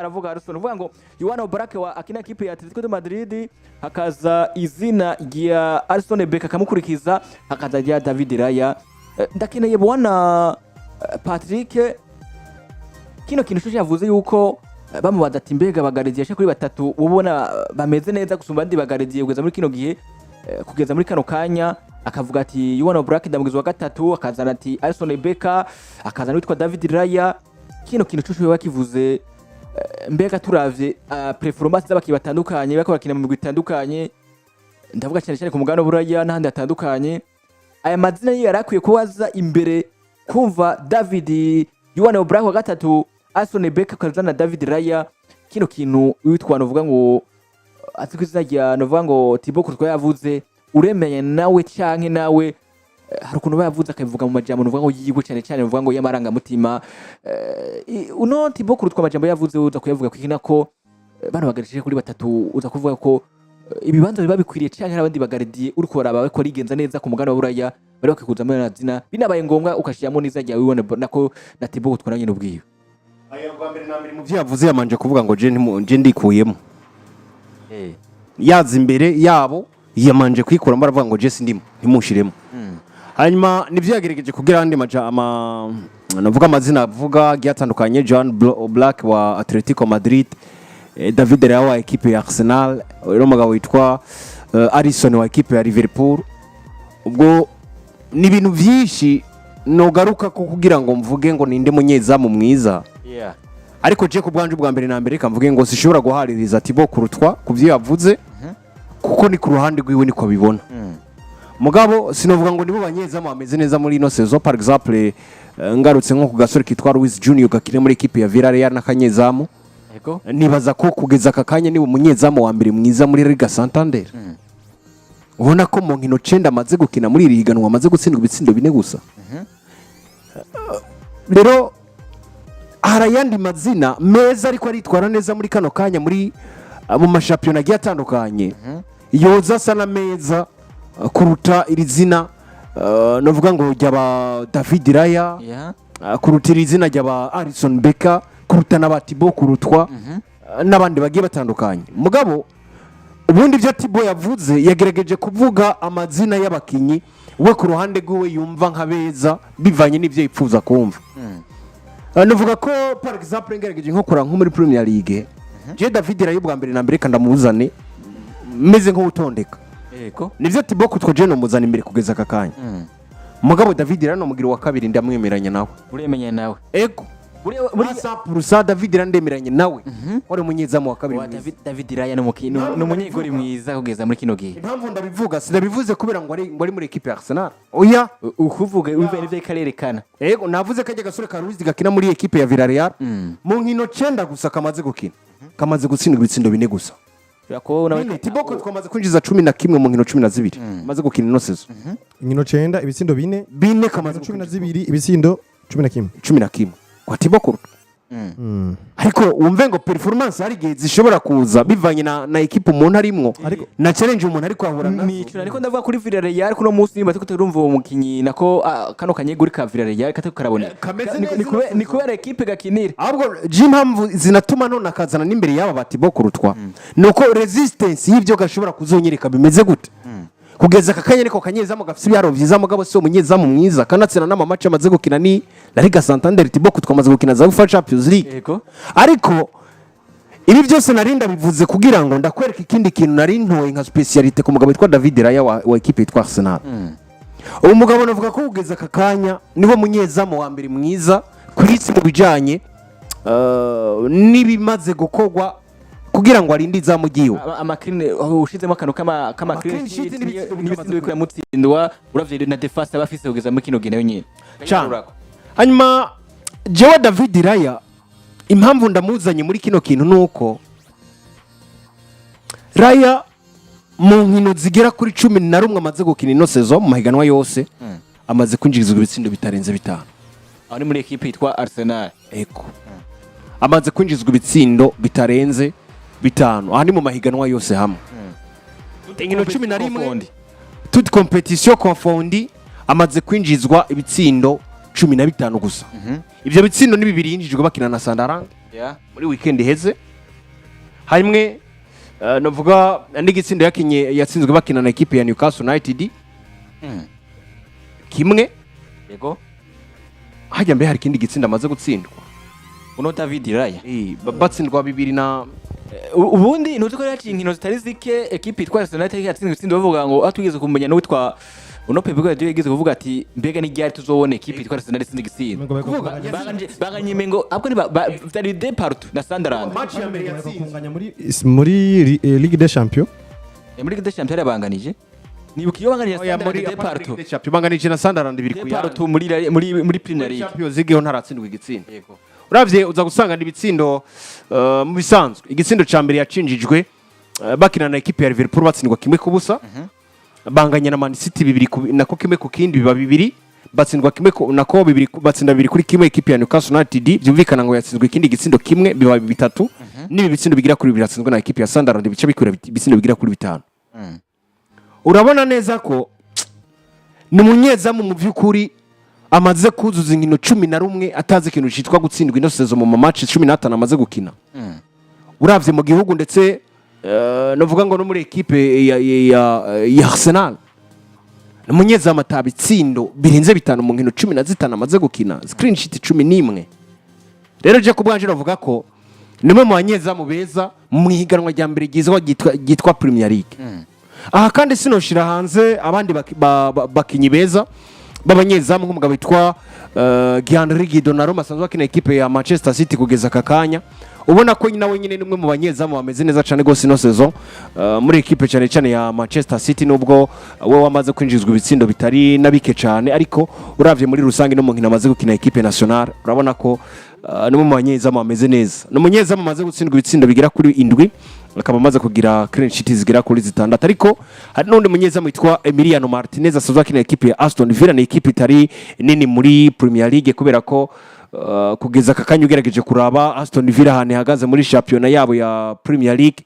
Aravuga Alisson, uvuga ngo Yohana Oblak wa akina ekipe ya Atletico de Madrid, hakaza izina rya Alisson Becker, akamukurikiza hakaza rya David Raya. Ndakeneye bwana Patrick, kino kintu cyo yavuze yuko bamubaza ati: "Mbega ba gardien kuri batatu ubona bameze neza gusumba abandi ba gardien kugeza muri kino gihe, kugeza muri kano kanya?" Akavuga ati: "Yohana Oblak ndamugize wa gatatu," akazana ati Alisson Becker, akazana witwa David Raya. Kino kintu cyo yakivuze, mbega turavye performance z'abakinnyi batandukanye bariko bakina mu migwi itandukanye, ndavuga cyane cyane ku mugabane w'Uburaya n'ahandi hatandukanye, aya mazina ye yari akwiye kuba aza imbere? Kumva David Yohana Oblak wa gatatu, Alisson Becker, ukazana David Raya, kino kintu witwa novuga ngo azi ku izina rya novuga ngo Thibaut Courtois yavuze, uremeye nawe canke nawe hari ukuntu aba yavuze akabivuga mu majambo novuga ngo yiwe, cyane cyane novuga ngo y'amarangamutima. Uno Thibaut Courtois amajambo yavuze uza kuyavuga kwikina ko bano bagarishije kuri batatu, uza kuvuga ko ibibanza biba bikwiriye, canke hari abandi ba gardien uriko baraba bariko barigenza neza ku mugabane wa Buraya bari bakwiye kuzamo zina, binabaye ngombwa ukashiramo n'izina rya Wibone nako na Thibaut Courtois nawe nyene ubwiwe? Aya, bwa mbere na mbere mu byo yavuze yamanje kuvuga ngo je je ndikuyemo. Yaza imbere yabo yamanje kwikuramo, aravuga ngo: "Je sindimo, ntimushiremo." Hanyuma nibyo yagerageje kugira andi maja ama navuga amazina avuga agiye atandukanye: John Black wa Atletico Madrid, David Raya wa equipe ya Arsenal, uno mugabo witwa Alisson wa equipe ya Liverpool. Ubwo ni ibintu byinshi nogaruka ko kugira ngo mvuge ngo ninde munyezamu mwiza. Ariko je ku bwanje, ubwa mbere na mbere, reka mvuge ngo sishobora guhaririza Thibaut Courtois ku byo yavuze, kuko ni ku ruhande rwiwe niko abibona. Mugabo sinovuga ngo nibo banyezamu bameze neza muri ino saison. Par exemple, ngarutse nko ku gasore kitwa Luis Junior gakina muri equipe ya Villarreal n'akanyezamu. Nibaza ko kugeza aka kanya niwe umunyezamu wa mbere mwiza muri Liga Santander. Ubona ko mu nkino 9 amaze gukina muri iri higanwa amaze gutsindwa ibitsindo 4 gusa. Rero hari ayandi mazina meza ariko aritwara neza muri kano kanya muri mu mashampiyona agiye atandukanye, yoza asa na meza kuruta iri zina, navuga ngo ryaba David Raya, kuruta iri zina ryaba Alisson Becker, kuruta na ba Thibaut Courtois, n'abandi bagiye batandukanye. Mugabo ubundi ibyo Thibaut yavuze, yagerageje kuvuga amazina y'abakinyi we ku ruhande rwiwe yumva nka beza bivanye n'ibyo yipfuza kumva. Navuga ko par exemple ngerageje nko kura nko muri Premier League, je David Raya ubwa mbere na mbere kandi ndamuzane meze nk'utondeka. Nivyo, Thibaut Courtois je nomuzana imbere kugeza aka kanya. Mugabo David Raya nomugira uwa kabiri, ndamwemeranya nawe. Uremenya nawe? Ego. Buri David Raya ndemeranye nawe, wari umunyezamu wa kabiri Wa mwiza. David Raya ni umunyegori mwiza kugeza muri kino gihe. Impamvu ndabivuga, sinabivuze kubera ngo ari muri equipe ya Arsenal, oya. Ukuvuga ubivuye n'ivyo ikarerekana. Ego, navuze ko ajya gasore ka Luiz gakina muri equipe ya Villarreal, mu nkino 9 gusa kamaze gukina kamaze gutsindwa ibitsindo 4 gusa. Ushobora kubona. 4. Thibaut Courtois twamaze kwinjiza 11 mu nkino 12 amaze gukina ino saison. Inkino 9, ibitsindo 4. 4 kamaze. 12, ibitsindo 11. 11 kwa Thibaut Courtois. Ariko wumve ngo performance hari igihe zishobora kuza bivanye na equipe umuntu arimwo na challenge umuntu ariko ahura nazo. Ni ico ariko ndavuga kuri Villarreal kuno munsi, nimba turiko turumva uwo mukinyi nako kano kanyeguri ka Villarreal katako karaboneka. Kameze neza. Ni kubera equipe gakinira. Ahubwo je impamvu zinatuma none akazana n'imbere y'aba ba Thibaut Courtois ni uko resistance y'ibyo gashobora kuzonyereka bimeze gute kugeza aka kanya. Ariko kanyezamu gafite ibiharuro byiza, mugabo si umunyezamu mwiza kanatsinda n'ama match amaze gukina ni La Liga Santander. Thibaut Courtois amaze gukina za UEFA Champions League. Ariko ibi byose nari ndabivuze kugira ngo ndakwereka ikindi kintu nari ntoye nka spécialité ku mugabo witwa David Raya wa equipe yitwa Arsenal. Uwo mugabo navuga ko kugeza aka kanya niwe munyezamu wa mbere mwiza ku isi mu bijyanye n'ibimaze gukorwa kugira ngo arinde izamu ryiwe. Ama clean, ushizemo akantu kama Ama clean clean sheet sheet n'ibitsindo n'ibitsindo biriko biramutsindwa, uravye na défense aba afise kugeza muri kino gihe nayo nyene. Cane. Hanyuma jewe David Raya impamvu ndamuzanye muri kino kintu ni uko Raya mu nkino zigera kuri 11 amaze gukina ino saison mu mahiganwa yose amaze kwinjirizwa ibitsindo bitarenze 5. Aho ni muri equipe yitwa Arsenal? Ego, amaze kwinjizwa ibitsindo bitarenze 5, aha ni mu mahiganwa yose hamwe, inkino 11, Confondues. Toutes compétitions confondues, amaze kwinjizwa ibitsindo 15 gusa. Ibyo bitsindo ni 2 yinjijwe bakina na Sunderland. Muri weekend iheze harimwe navuga n'igitsindo yakinye, yatsinzwe bakina na ekipe ya Newcastle United kimwe. Hajya mbere hari ikindi gitsindo amaze gutsindwa? Uno David Raya? Batsindwa bibiri na Ubundi ntuzi ko yaciye inkino zitari zike ekipe yitwa Arsenal itari yatsinzwe ibitsindo, bavuga ngo ah, tugeze kumenya n'uwitwa uno Pep Guardiola yigeze kuvuga ati: "Mbega ni ryari tuzobona ekipe yitwa Arsenal itsinda igitsindo?" Banganye imengo ahubwo ni vyari 2-2 na Sunderland. Match ya mbere yatsinzwe Kunganya muri Ligue des Champions. Muri Ligue des Champions yarabanganije, nibuka iyo banganije na Oya, Sunderland muri 2-2. Champions banganije na Sunderland bibiri de ku yandi. partout muri Premier League. Champions League ho ntaratsindwa igitsindo. Uravye uza gusanga ni ibitsindo mu bisanzwe igitsindo ca mbere yacinjijwe bakina na ekipe ya Liverpool, batsindwa 1-0. Banganya na Man City bibiri nako kimwe ku kindi, biba bibiri, batsindwa kimwe nako bibiri batsinda 2-1 ekipe ya Newcastle United. Byumvikana ngo yatsinzwe ikindi gitsindo kimwe, biba bitatu. N'ibi bitsindo bigira kuri bibiri yatsinzwe na ekipe ya Sunderland, bice bikwira ibitsindo bigira kuri bitanu. Urabona neza ko ni umunyezamu mu by'ukuri amaze kuzuza inkino 11 atazi ikintu cyitwa gutsindwa ino saison, mu ma match 15 amaze gukina. Uravye mu gihugu ndetse novuga ngo no muri ekipe ya Arsenal, ni umunyezamu atabitsindo birenze bitanu mu nkino 15 amaze gukina, clean sheet 11. Rero je ku bwanje navuga ko ni umwe mu banyezamu beza mu ihiganwa rya mbere ryizwa ryitwa Premier League. Aha kandi sinoshira hanze abandi bakinyi beza b'abanyezamu, nk'umugabo witwa Gianluigi Donnarumma asanzwe akina ekipe ya Manchester City kugeza aka kanya. Ubona ko nawe nyine ni umwe mu banyezamu bameze neza cyane rwose ino saison muri ekipe cyane cyane ya Manchester City, nubwo we wamaze kwinjizwa ibitsindo bitari na bike cyane, ariko uravye muri rusange no mu nkino amaze gukina ekipe nationale, urabona ko ni umwe mu banyezamu bameze neza. Ni umunyezamu amaze gutsindwa ibitsindo bigera kuri indwi, akaba amaze kugira clean sheet zigera kuri zitandatu. Ariko hari n'undi munyezamu witwa Emiliano Martinez asanzwe akina ekipe ya Aston Villa. Ni ekipe itari nini muri Premier League, kubera ko kugeza aka kanya ugerageje kuraba Aston Villa ahantu ihagaze muri shampiyona yabo ya Premier League,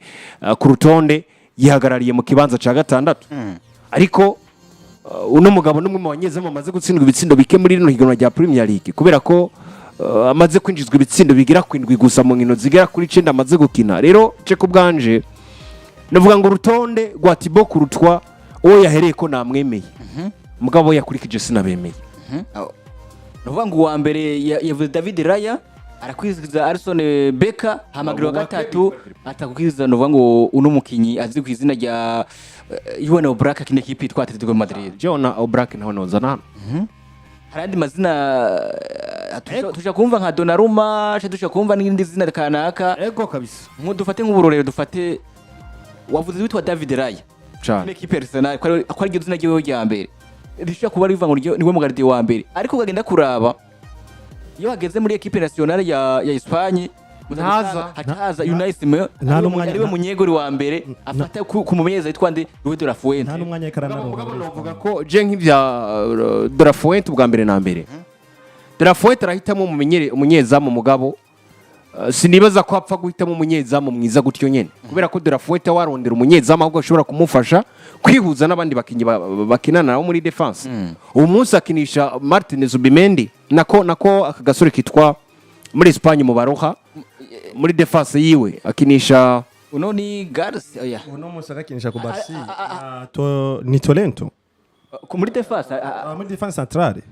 ku rutonde yihagarariye mu kibanza cya gatandatu. Ariko uno mugabo n'umwe mu banyezamu amaze gutsindwa ibitsindo bike muri rino higanwa rya Premier League, kubera ko amaze kwinjizwa ibitsindo bigera ku indwi gusa mu nkino zigera kuri icenda amaze gukina. Rero ce ku bwanje navuga ngo urutonde rwa Thibaut Courtois, uwo yahereye ko namwemeye, mugabo we yakurikije sinabemeye. Ni ukuvuga ngo uwa mbere yavuze David Raya, arakwiziza Alisson Becker, hamagira uwa gatatu atakwiziza, ni ukuvuga ngo uno mukinyi azwi ku izina rya Juan Oblak akina ekipe yitwa Atletico Madrid. Jan Oblak nawe nozana hano. Hari andi mazina tuja kumva nka Donnarumma, tuja kumva n'irindi zina kanaka. Ego kabisa. Nko dufate nk'uburorero, dufate wavuze witwa David Raya Cane. n'ekipe ya Arsenal, ko ari ryo zina ryiwe rya mbere rishobora kuba rivuga ngo niwe mugardiye wa mbere, ariko ukagenda kuraba iyo hageze muri ekipe nationale ya Espagne Ntaza. Hataza Unai Simon Nta n'umwanya- ariwe munyegori wa mbere afata ku mumenyereza yitwa nde, Luis de la Fuente. Nta n'umwanya ariko Mugabo aranaronka. Novuga ko je nk'ibya de la Fuente, ubwa mbere na mbere de la Fuente arahitamo umunyezamu, mugabo sinibaza ko apfa guhitamo umunyezamu mwiza gutyo nyene, kubera ko de la Fuente warondera umunyezamu ahubwo ashobora kumufasha kwihuza n'abandi bakinyi bakinana nabo muri defense. Ubu munsi akinisha Martin Zubimendi nako aka gasore kitwa muri Espagne mu Baroha muri defense yiwe akinisha. Uno ni Garcia, oya. Uno munsi arakinisha ku Barsi ni Tolento. Muri defense Muri defense centrale.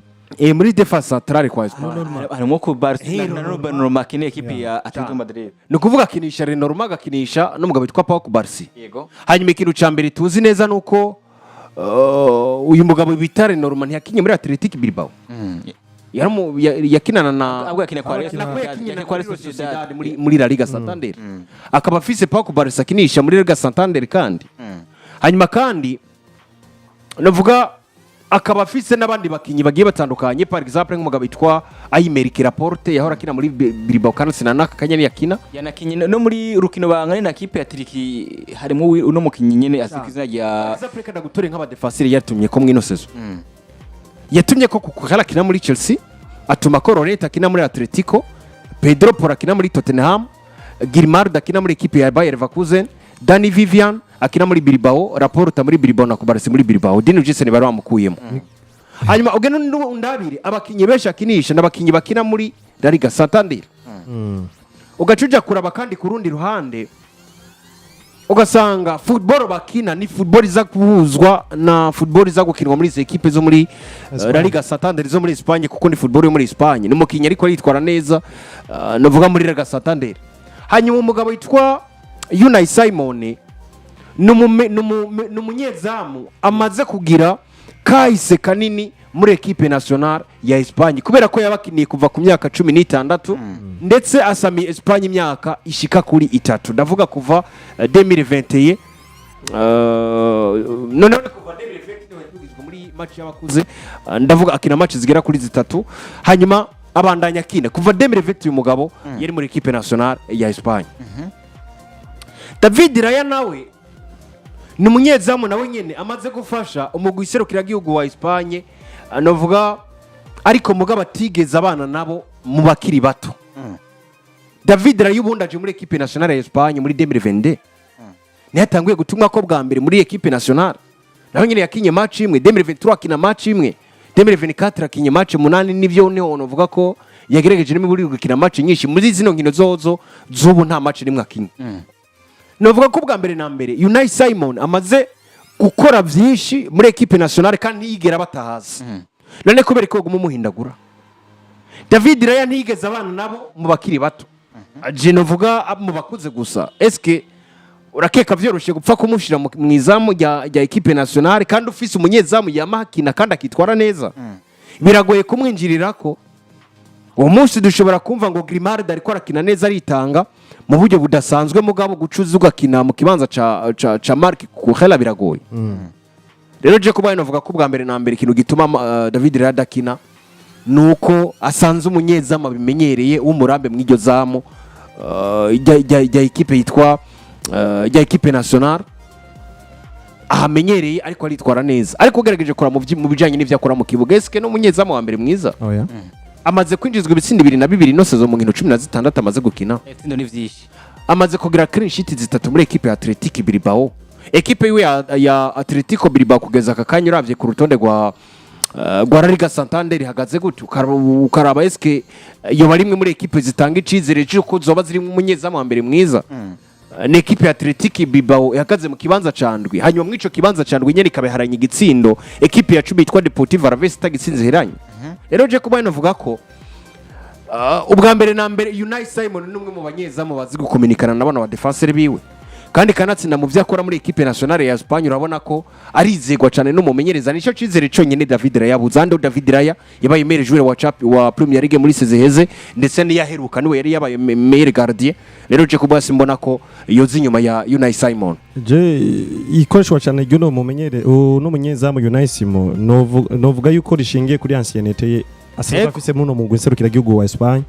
Muri defense centrale kwa Espagne. Harimo ku Barca na Robert Norma akina ekipe ya Atletico Madrid. Ni ukuvuga akinisha Le Normand, agakinisha n'umugabo witwa Pau Cubarsi. Hanyuma ikintu cya mbere tuzi neza ni uko uyu mugabo bita Le Normand ntiyakinye muri Athletic Bilbao. Yakinana na Ahubwo yakina kwa Real Nako Sociedad. yakinye Yakina kwa Real muri Sociedad. Sociedad muri La Liga Santander, akaba afise Pau Cubarsi akinisha muri Liga Santander. Kandi hanyuma kandi navuga akaba afise n'abandi bakinyi bagiye batandukanye, par exemple nk'umugabo witwa Aymeric Laporte yahora akina muri Bilbao kandi sinanaka kanya yakina. Yanakinye no muri rukino bangane na kipe ya Turiki, harimo uno mukinyi nyene azwi ku izina rya Exemple, reka ndagutore nk'abadefenseri yatumye ko mwino saison yatumye ko Cucurella akina muri Chelsea, atuma ko Llorente akina muri Atletico, Pedro Porro akina muri Tottenham, Grimaldo akina muri ekipe ya Bayer Leverkusen, Dani Vivian akina muri Bilbao, Laporte muri Bilbao na Cubarsi muri Bilbao. Dean Huijsen bari bamukuyemo. Hanyuma ugenda undabire abakinyi benshi akinisha n'abakinyi bakina muri La Liga Santander. Ugaca uja kuraba kandi ku rundi ruhande, ugasanga football bakina ni football iza guhuzwa na football iza gukinwa muri izi ekipe zo muri La Liga Santander zo muri Espagne, kuko ni football yo muri Espagne. Ni umukinnyi ariko aritwara neza, navuga muri La Liga Santander. Hanyuma umugabo witwa Unai Simon ni umunyezamu amaze kugira kahise kanini muri ekipe nationale ya Espagne, kubera ko yabakiniye kuva ku myaka 16, ndetse asamiye Espagne imyaka ishika kuri 3. Ndavuga kuva 2021, noneho kuva 2020 niho yatugizwe muri match y'abakuze. Ndavuga akina match zigera kuri 3, hanyuma abandanya akina kuva 2020. Uyu mugabo yari muri ekipe nationale ya Espagne. David Raya nawe ni umunyezamu nawe nyene amaze gufasha umugwi serukiragihugu wa Espagne, navuga ariko mugabo atigeze abana nabo mu bakiri bato. David Raya ubundi aje muri ekipe nationale ya Espagne muri 2022, niyo yatanguye gutumwa ko bwa mbere muri ekipe nationale. Nawe nyene yakinye match imwe 2023, akina match imwe 2024, akinye match 8. Nivyo, niho novuga ko yagerageje n'imiburi gukina match nyinshi. Muri zino nkino zozo z'ubu nta match nimwe akinye. Novuga ko bwa mbere na mbere Unai Simon amaze gukora byinshi muri ekipe nationale kandi ntiyigera batahaza. None kubera ko guma umuhindagura, David Raya ntiyigeze abana nabo mu bakiri bato, je novuga mu bakuze gusa. Eske urakeka vyoroshe gupfa kumushira mu izamu rya ekipe nationale kandi ufise umunyezamu yama akina kandi akitwara neza? Biragoye kumwinjirirako. Uwo munsi dushobora kumva ngo Grimaldo ariko arakina neza, aritanga mu buryo budasanzwe, mugabo gucuza ugakina mu kibanza ca Marc Cucurella biragoye. Rero je kuba navuga ko bwa mbere na mbere ikintu gituma David Raya adakina nuko asanze umunyezamu abimenyereye w'umurambe mw'iryo zamu rya ekipe yitwa rya ekipe nationale ahamenyereye, ariko aritwara neza, ariko ugerageje kora mu bijanye n'ivyo akora mu kibuga, eske n'umunyezamu wa mbere mwiza? Oya. Amaze kwinjizwa ibitsindo 22 ino saison mu nkino 16 amaze gukina. Ibitsindo ni vyinshi. Amaze kugira clean sheet zitatu muri ekipe ya Athletic Bilbao. Ekipe yiwe ya Atletico Bilbao kugeza aka kanya, uravye ku rutonde rwa La Liga Santander ihagaze gute, ukaraba eske yoba rimwe muri ekipe zitanga icizere cy'uko zoba zirimo umunyezamu wa mbere mwiza? Ni ekipe ya Athletic Bilbao ihagaze mu kibanza ca ndwi. Hanyuma muri ico kibanza ca ndwi nyene ikaba iharanye igitsindo ekipe ya 10 yitwa Deportivo Alaves itagitsinze iheranye. Rero je kuba navuga ko ubwa mbere na mbere Unai Simon ni umwe mu banyezamu bazi gukominikana na bano ba défenseur biwe, kandi kanatsinda mu byo akora muri ekipe nationale ya Espagne. Urabona ko arizegwa cyane n'umumenyereza, nicyo cyizere cyonyine David Raya yabuze. Ando David Raya yabaye meilleur joueur wa Premier League muri saison iheze, ndetse n'iyaheruka niwe yari yabaye meilleur gardien. Rero je kuba simbona ko yoza inyuma ya Unai Simon. Je ikoreshwa cyane ry'uno mumenyere uno munyezamu Unai Simon, novuga yuko rishingiye kuri ancienneté ye asanzwe afise muno mu gihugu wa Espagne,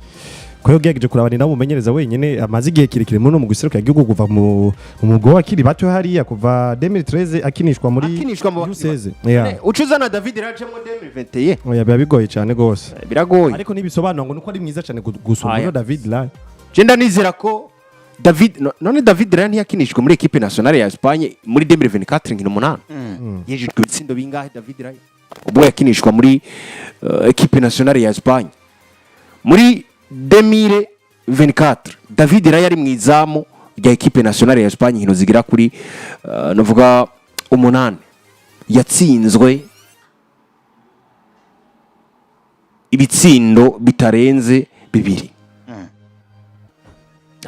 ko yagerageje kuraba ni nawe mumenyereza wenyine amaze igihe kirekire muno mu gihugu, kuva mu mugwi w'abakiri bato hariya, kuva 2013 akinishwa muri Akinishwa mu bakiri. U16. Yeah. Ucuzana David Raya mu 2021? Oya, biba bigoye cyane gose. Biragoye. Ariko ntibisobanura ngo nuko ari mwiza cyane gusumba Aya. uno David Raya. Je ndanizera ko David none David Raya ntiyakinishwe muri ekipe nationale ya Espagne muri 2024 nkino 8? Yinjijwe ibitsindo bingahe David Raya ubwo yakinishwa muri ekipe nationale ya Espagne muri 2024? David Raya ari mu izamu rya ekipe nationale ya Espagne inkino zigera kuri navuga 8, yatsinzwe ibitsindo bitarenze 2.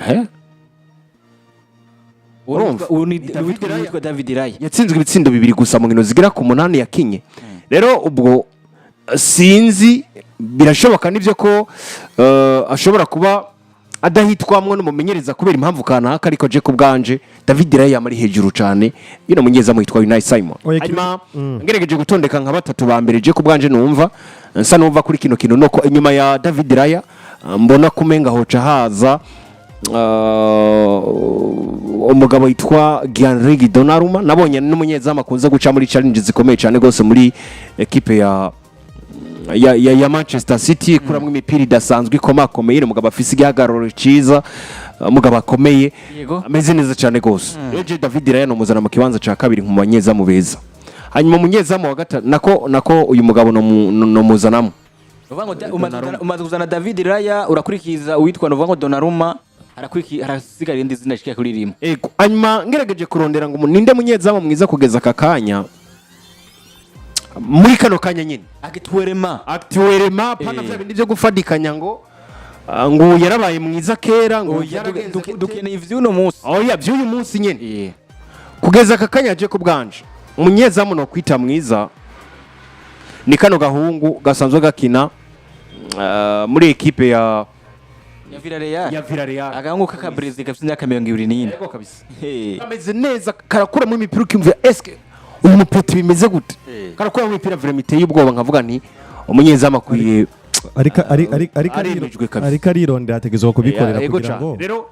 Eh? Urumva? Uwo ni David Raya. Witwa David Raya. Yatsinzwe ibitsindo 2 gusa mu nkino zigera ku 8 yakinye. Rero ubwo sinzi, birashoboka nibyo ko ashobora kuba adahitwamwo n'umumenyereza kubera impamvu kanaka, ariko je ku bwanje David Raya yama ari hejuru cyane yino munyezamu yitwa Unai Simon. Oya, Hanyuma ngerageje gutondeka nka batatu ba mbere, je ku bwanje numva nsa numva kuri kino kintu nuko inyuma ya David Raya mbona kumenga hoca haza umugabo yitwa Gianluigi Donnarumma. Nabonye n'umunyezamu akunze guca muri challenge zikomeye cyane rwose muri ekipe ya Manchester City, ikuramwo imipira idasanzwe ikomakomeye. Ni umugabo afise igihagararo ciza, umugabo akomeye, ameze neza cyane rwose. Rero je David Raya nomuzana mu kibanza ca kabiri mu banyezamu beza. Hanyuma umunyezamu wa gatatu nako uyu mugabo nomuzanamo Uvuga ngo umaze kuzana David Raya, urakurikiza uwitwa, nuvuga ngo Donnarumma. Harasigara irindi zina rishika kuri rimwe. Ego, hanyuma ngerageje kurondera ngo ninde munyezamu mwiza kugeza aka kanya, muri kano kanya nyine, Actuellement. Actuellement, pana vya bindi byo gufadikanya ngo ngo yarabaye mwiza kera, ngo Oya, byaragenze gute. Dukeneye ivy'uno munsi. Oya, by'uyu munsi nyine. Kugeza aka kanya, je ku bwanje, umunyezamu no kwita mwiza ni kano gahungu gasanzwe gakina muri ekipe ya Ya Villarreal. Ya Villarreal. Agahungu k'aka Brazil gafite imyaka 24. Yego kabisa. Kameze neza, karakuramo imipira ukiyumvira: eske uyu mupeti bimeze gute? Karakuramo imipira vraiment iteye ubwoba, nkavuga nti umunyezamu akwiye Ariko ariko Aremejwe kabisa. ariko arirondera, ategerezwa kubikorera Yego kugira cane. ngo Rero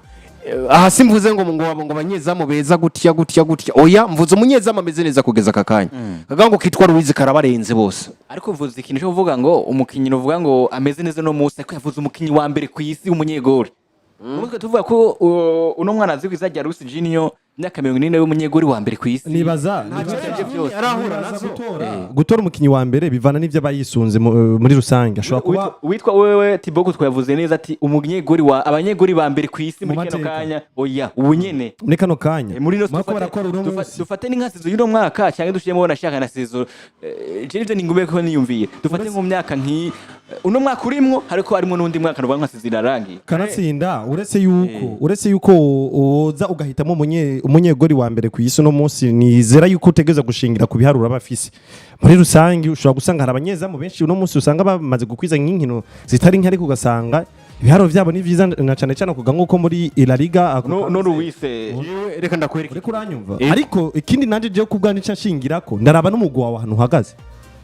aha simvuze ngo abanyezamu beza gutya gutya gutya, oya, mvuze umunyezamu ameze neza kugeza aka kanya. Kagango kitwa Ruiz karabarenze bose. Ariko uvuze ikintu cyo kuvuga ngo umukinyi uvuga ngo ameze neza no munsi, ariko yavuze umukinyi wa mbere ku isi w'umunyegori. Umutwe tuvuga ko uno mwana azi kwizina rya Luis Junior, imyaka 40, w'umunyegori wa mbere ku isi. Nibaza Ivyo byose. Arahura nibaza nazo. gutora umukinyi wa mbere bivana n'ivyo aba yisunze muri rusange, ashobora kuba Witwa wewe Tiboko twavuze neza ati umunyegori wa abanyegori ba mbere ku isi Mu muri kano mateka. kanya, oya, ubu nyene. Muri kano kanya. Muri no Mariko barakora uno munsi. Dufate n'inka saison y'uno mwaka cyangwa dushiremo nashaka na saison je nivyo ningume ko niyumviye, dufate nko mu myaka nki uno mwaka urimwo, ariko harimo n'undi mwaka nuvuga nka saison irarangiye. Kanatsinda, uretse yuko woza ugahitamo umunyegori wa mbere ku isi uno munsi, nizera yuko utegereza gushingira ku biharuro aba afise muri rusange. Ushobora gusanga hari abanyezamu benshi uno munsi usanga bamaze gukwiza nk'inkino zitari nke, ariko ugasanga ibiharuro byabo ni vyiza, na cane cane kuga nk'uko muri La Liga No Luis. Yewe, reka ndakwereke. Uriko uranyumva? Ariko ikindi nanje jewe kubwa nica nshingirako, ndaraba n'umugwi wawe ahantu uhagaze.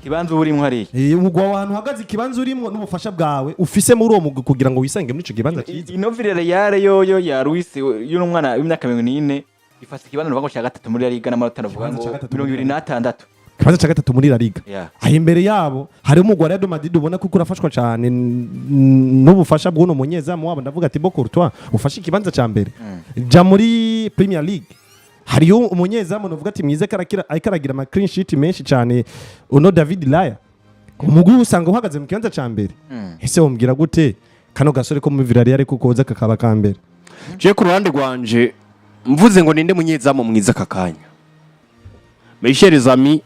Kibanza uburimwo hariya. Umugwi wawe ahantu uhagaze, ikibanza urimwo n'ubufasha bwawe ufise muri uwo mugwi kugira ngo wisange muri ico kibanza cyiza. Ino Villarreal yoyo ya Luis y'uno mwana w'imyaka 40 ifata ikibanza nuvuga ngo cya gatatu muri La Liga n'amanota nuvuga Ikibanza ngo ca gatatu. 26. Ikibanza cya gatatu muri La Liga. Aho imbere yabo hari umugwi wa Real Madrid ubona ko urafashwa cyane n'ubufasha bw'uno munyezamu wabo, ndavuga ati Thibaut Courtois ufashe ikibanza cya mbere. Ja muri Premier League, hariyo umunyezamu nuvuga ati mwiza, karakira ariko aragira ama clean sheet menshi cyane, uno David Raya. Umugwi usanga uhagaze mu kibanza cya mbere. Ese wombwira gute kano gasore ko mu Villarreal ariko koza kakaba ka mbere? Je ku ruhande rwanje, mvuze ngo ninde munyezamu mwiza aka kanya, Michel Zami,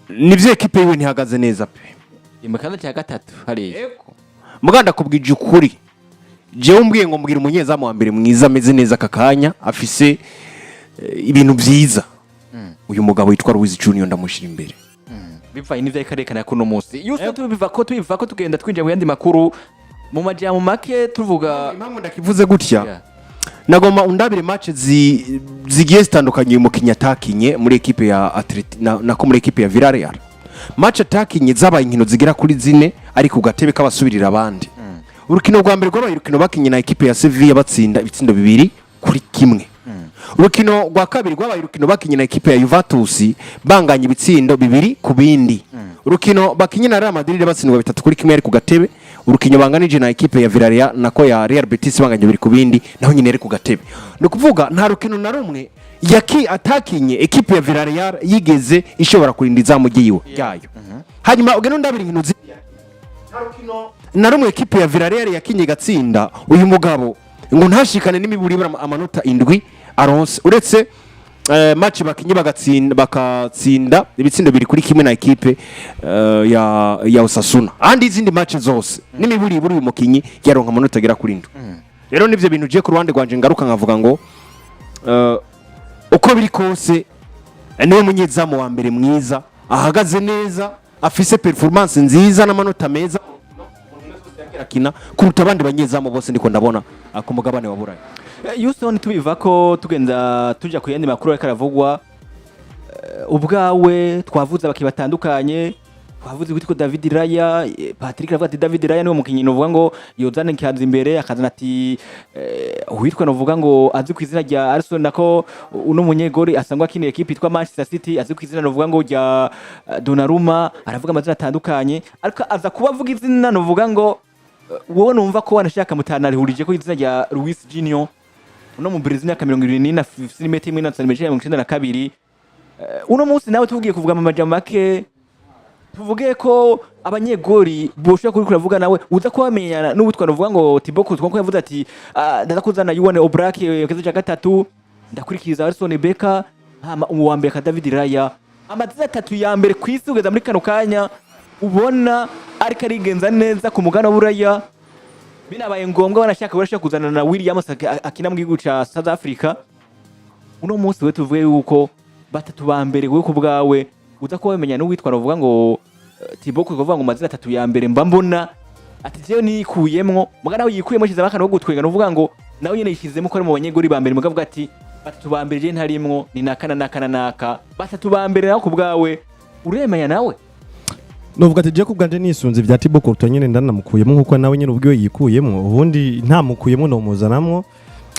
nivyo ekipe yiwe ntihagaze neza pe. Mu kibanza cya gatatu hariya. Muganda kubwije ukuri, jewe umbwiye ngo mbwira umunyezamu wa mbere mwiza ameze neza aka kanya, afise ibintu byiza, uyu mugabo witwa Luis Junior ndamushyira imbere. Bivanye n'ivyo ariko arerekana kuno munsi yose, tubiva ko tugenda twinjira mu yandi makuru, mu majambo make tuvuga. Impamvu ndakivuze gutya, nagomba undabire match zigiye zitandukanye uyu mukinnyi atakinye muri ekipe ya Atleti nako muri ekipe ya Villarreal. Match atakinye zabaye inkino zigera kuri zine, ariko ku gatebe k'abasubirira abandi. Urukino rwa mbere rwabaye urukino bakinye na ekipe ya Sevilla, batsinda ibitsindo 2-1. Urukino rwa kabiri rwabaye urukino bakinye na ekipe ya Juventus, banganya ibitsindo 2-2. Urukino bakinye na Real Madrid batsindwa 3-1, ari ku gatebe. Urukino banganije na ekipe ya Villarreal, nako ya Real Betis, banganya 2-2, naho nyine ari ku gatebe. Ni ukuvuga nta rukino na rumwe yaki atakinye ekipe ya Villarreal yigeze ishobora kurinda izamu ryiwe ryayo. Hanyuma ugenda undabira inkino na rumwe ekipe ya Villarreal yakinye gatsinda, uyu mugabo ngo ntashikane n'imiburi ibura amanota 7 aronse, uretse match bakinye bakatsinda ibitsindo 2-1 na ekipe ya Osasuna. Andi izindi match zose n'imiburi iburi uyu mukinyi yaronka amanota agera kuri 7. Rero nivyo bintu je ku ruhande rwanje ngaruka nkavuga ngo uko biri kose niwe munyezamu wa mbere mwiza ahagaze neza, afise performance nziza n'amanota meza akina kuruta abandi banyezamu bose ndiko ndabona ku mugabane wa Burayi. Houston, tubiva ko tugenda tuja ku yandi makuru ariko aravugwa. Ubwawe twavuze abakinnyi batandukanye, twavuze witwa David Raya. Patrick aravuga ati David Raya niwe mukinyi novuga ngo yozana ikihanza imbere, akazana ati uwitwa novuga ngo azi ku izina rya Arsenal, nako uno munyegori asangwa akiniye ekipe yitwa Manchester City, azi ku izina novuga ngo rya Donnarumma. Aravuga amazina atandukanye, ariko aza kuba avuga izina novuga ngo wowe numva ko wanashaka mutanarihurije ko izina rya Luis Junior, uno mu Brazil, imyaka 74, afise imetero imwe na santimetero 92. Uno munsi nawe tugiye kuvuga mu majambo make. Tuvuge ko abanyegori boshobora kuri kuravuga nawe uza kubamenyana n'uwitwa, nuvuga ngo Thibaut Courtois, ko yavuze ati: "Ah, ndaza kuzana Jan Oblak kiza cya gatatu, ndakurikiza Alisson Becker, hama uwa mbere ka David Raya." Amazina atatu ya mbere ku isi kugeza muri kano kanya ubona ariko arigenza neza ku mugabane w'Uburaya. Binabaye ngombwa banashaka, barashaka kuzana na Williams akina mu gihugu ca South Africa. Uno munsi we tuvuge yuko batatu ba mbere, wewe ku bwawe uza kuba wamenya n'uwitwa, navuga ngo Thibaut Courtois, kuvuga ngo mazina atatu ya mbere mba mbona, ati jewe nikuyemwo, muga nawe yikuyemo, ashizemo akantu ko gutwenga, nuvuga ngo nawe nyene yishizemo ko ari mu banyegori ba mbere, muga avuga ati batatu ba mbere je ntarimwo, ni naka na naka na naka. Batatu ba mbere nawe ku bwawe uremenya nawe? Novuga ati je ku bwanje nisunze vya Thibaut Courtois nyene, ndanamukuyemo nkuko nawe nyene ubwiwe yikuyemo. Ubundi ntamukuyemo nomuzanamwo,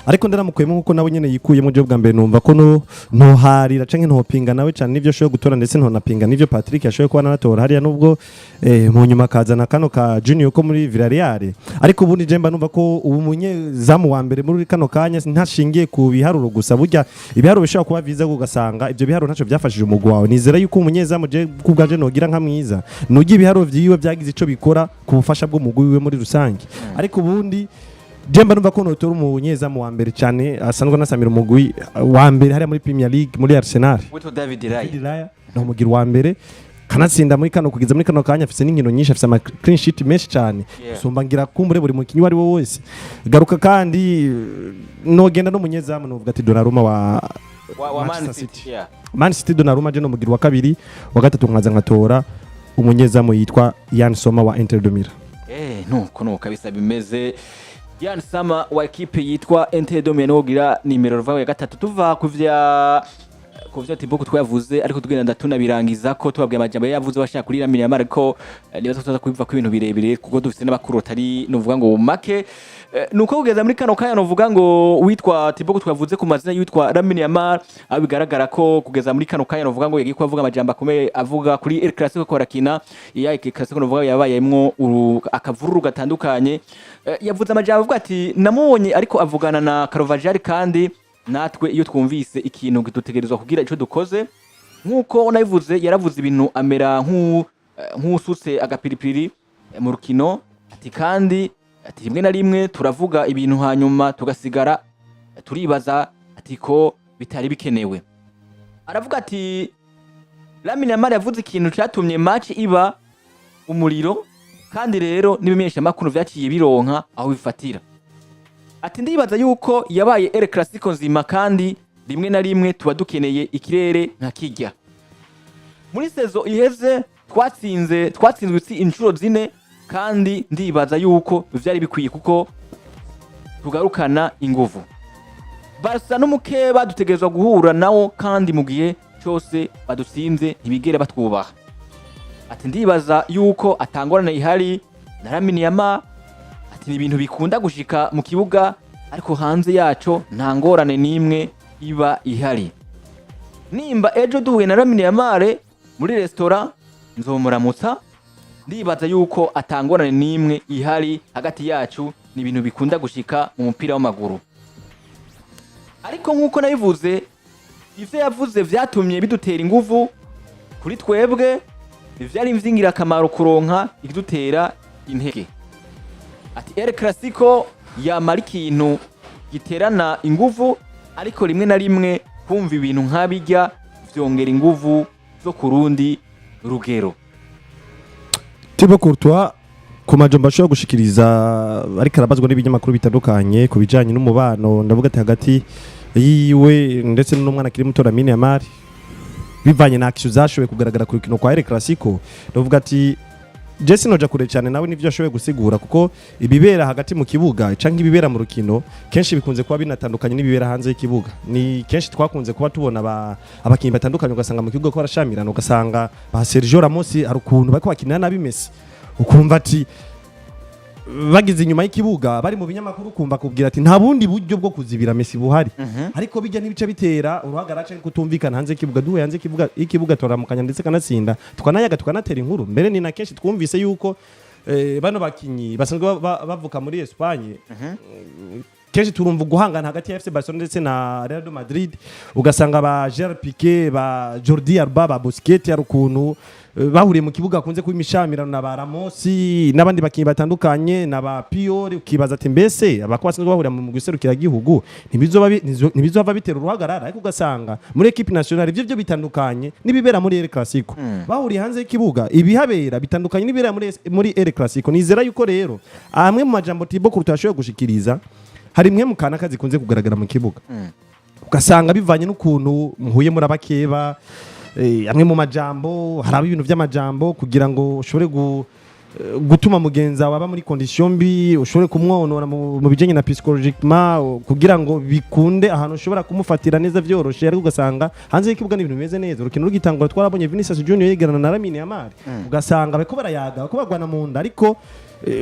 ariko ndaramukuyemo nkuko nawe nyene yikuyemo. Je bwa mbere numva ko no ntoharira canke ntopinga nawe cane nivyo ashoboye gutora, ndetse ntonapinga nivyo Patrick yashoboye kuba nanatora hariya, nubwo mu nyuma akazana kano ka Junior ko muri Villarreal. Ariko ubundi je mba numva ko ubu munyezamu wa mbere muri kano kanya ntashingiye ku biharuro gusa. Burya ibiharuro bishobora kuba vyiza, ugasanga ivyo biharuro ntaco vyafashije umugwi wawe. Nizera yuko umunyezamu je ku bwanje nogira nka mwiza nugira ibiharuro vyiwe vyagize ico bikora ku bufasha bw'umugwi wiwe muri rusange. Ariko ubundi je mba numva ko notora umunyezamu wa mbere cyane asanzwe anasamira umugwi wa mbere hariya muri Premier League, muri Arsenal. Witwa David Raya. David Raya namugira uwa mbere, kanatsinda muri kano, kugeza muri kano kanya afise n'inkino nyinshi, afise ama clean sheet menshi cyane gusumba ngira kumbure buri mukinyi uwo ari we wese. Garuka kandi nogenda n'umunyezamu novuga ati Donnarumma wa wa Man Manchester City, City. Man City, Donnarumma je nomugira uwa kabiri. Wa gatatu nkaza nkatora umunyezamu yitwa Yann Sommer wa Inter de Milan. Nuko nuko kabisa bimeze. Yann Sommer wa ekipe yitwa Inter de Milan wogira nimero ruva ya gatatu. Tuva kuvya Thibaut twavuze, ariko tugenda tunabirangiza ko tubabwiye amajambo yavuze bashaka kuri Lamine Yamal, ariko nibaza ko tuza kubiva ko ibintu birebire kuko dufite n'abakuru atari nuvuga ngo make. Nuko kugeza muri kano kanya nuvuga ngo witwa Thibaut twavuze ku mazina yitwa Lamine Yamal, aho bigaragara ko kugeza muri kano kanya nuvuga ngo yagiye kuvuga amajambo akomeye avuga kuri El Clasico, ko barakina iya El Clasico, nuvuga yabayemwo akavururu gatandukanye. Yavuze amajambo avuga ati: "Namubonye ariko avugana na Carvajal, kandi natwe iyo twumvise ikintu dutegerezwa kugira ico dukoze." Nk'uko nabivuze, yaravuze ibintu amera nk'usutse agapiripiri mu rukino, ati kandi ati rimwe na rimwe turavuga ibintu hanyuma tugasigara turibaza ati ko bitari bikenewe. Aravuga ati Lamine Yamal yavuze ikintu catumye match iba umuriro, kandi rero n'ibimenyeshamakuru vyaciye bironka aho bifatira. Ati ndibaza yuko yabaye El Clasico nzima, kandi rimwe na rimwe tuba dukeneye ikirere nka kirya. Muri saison iheze twatsinzwe inshuro zine, kandi ndibaza yuko vyari bikwiye kuko tugarukana inguvu. Barca n'umukeba dutegerezwa guhura nawo, kandi mu gihe cyose badutsinze ntibigere batwubaha. Ati ndibaza yuko atangorane ihari na Lamine Yamal. Ati ni ibintu bikunda gushika mu kibuga, ariko hanze yaco nta ngorane n'imwe iba ihari. Nimba ejo duhuye na Lamine Yamal muri resitora nzomuramutsa. Ndibaza yuko atangorane n'imwe ihari hagati yacu, ni ibintu bikunda gushika mu mupira w'amaguru. Ariko nk'uko nabivuze, ivyo yavuze vyatumye bidutera inguvu. Kuri twebwe vyari ivy'ingirakamaro kuronka ikidutera intege. Ati El Clasico yamara ikintu giterana inguvu, ariko rimwe na rimwe kumva ibintu nk'abijya vyongera inguvu zo ku rundi rugero. Thibaut Courtois ku majambo ashobora gushikiriza ariko arabazwa n'ibinyamakuru bitandukanye ku bijanye n'umubano, ndavuga ati hagati yiwe ndetse n'umwana akiri muto Lamine Yamal, bivanye na action zashoboye kugaragara ku rukino kwa El Clasico, ndavuga ati Jesse noja kure cyane nawe nivyo ashoboye gusigura, kuko ibibera hagati mu kibuga canke ibibera mu rukino kenshi bikunze kuba binatandukanye n'ibibera hanze y'ikibuga. Ni kenshi twakunze kuba tubona abakinyi batandukanye, ugasanga mu kibuga ko barashamirana, ugasanga ba Sergio Ramos hari ukuntu bariko bakinira nabi Messi, ukumva ati bageze inyuma y'ikibuga bari mu binyamakuru, kumva kubwira ati nta bundi buryo bwo kuzibira Messi buhari. Ariko bijya n'ibice bitera uruhagarara canke kutumvikana hanze y'ikibuga. Duhuye hanze y'ikibuga turamukanya, ndetse kanatsinda tukanayaga, tukanatera inkuru. Mbere ni na kenshi twumvise yuko bano bakinyi basanzwe bavuka muri Espagne, kenshi turumva guhangana hagati ya FC Barcelona ndetse na Real de Madrid, ugasanga ba Gerard Piqué, ba Jordi Alba, ba Busquets hari ukuntu Bahuriye mu kibuga akunze kuba imishamirano na ba Ramos n'abandi bakinyi batandukanye na ba Puyol, ukibaza ati mbese abako basanzwe bahurira mu mugwi serukiragihugu ntibizova bitera uruhagarara? Ariko ugasanga muri équipe nationale ivyo byo bitandukanye n'ibibera muri El Clasico. Bahuriye hanze y'ikibuga, ibihabera bitandukanye n'ibibera muri El Clasico. Nizera yuko rero amwe mu majambo Thibaut Courtois yashoboye gushikiriza, hari imwe mu kanaka zikunze kugaragara mu kibuga, ugasanga bivanye n'ukuntu muhuye muri abakeba, amwe mu majambo, hari ibintu by'amajambo kugira ngo ushobore gutuma mugenzi wawe aba muri condition mbi, ushobore kumwonona mu bijanye na psychologiquement, kugira ngo bikunde ahantu ushobora kumufatira neza vyoroshe. Ariko ugasanga hanze y'ikibuga ni ibintu bimeze neza. Urukino rugitangura twarabonye Vinicius Junior yegerana na Lamine Yamal, ugasanga bariko barayaga, bariko bagwana mu nda. Ariko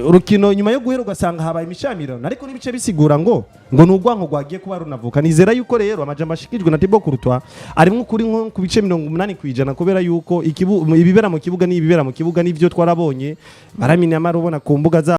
urukino nyuma yo guhera ugasanga habaye imishamirano, ariko n'ibice bisigura ngo ni urwanko rwagiye kuba runavuka. Nizera yuko rero amajambo ashikijwe na Thibaut Courtois arimwo kuri nko ku bice 80%, kubera yuko ibibera mu kibuga n'ibibera mu kibuga n'ivyo twarabonye ba Lamine Yamal ubona ku mbuga zabo.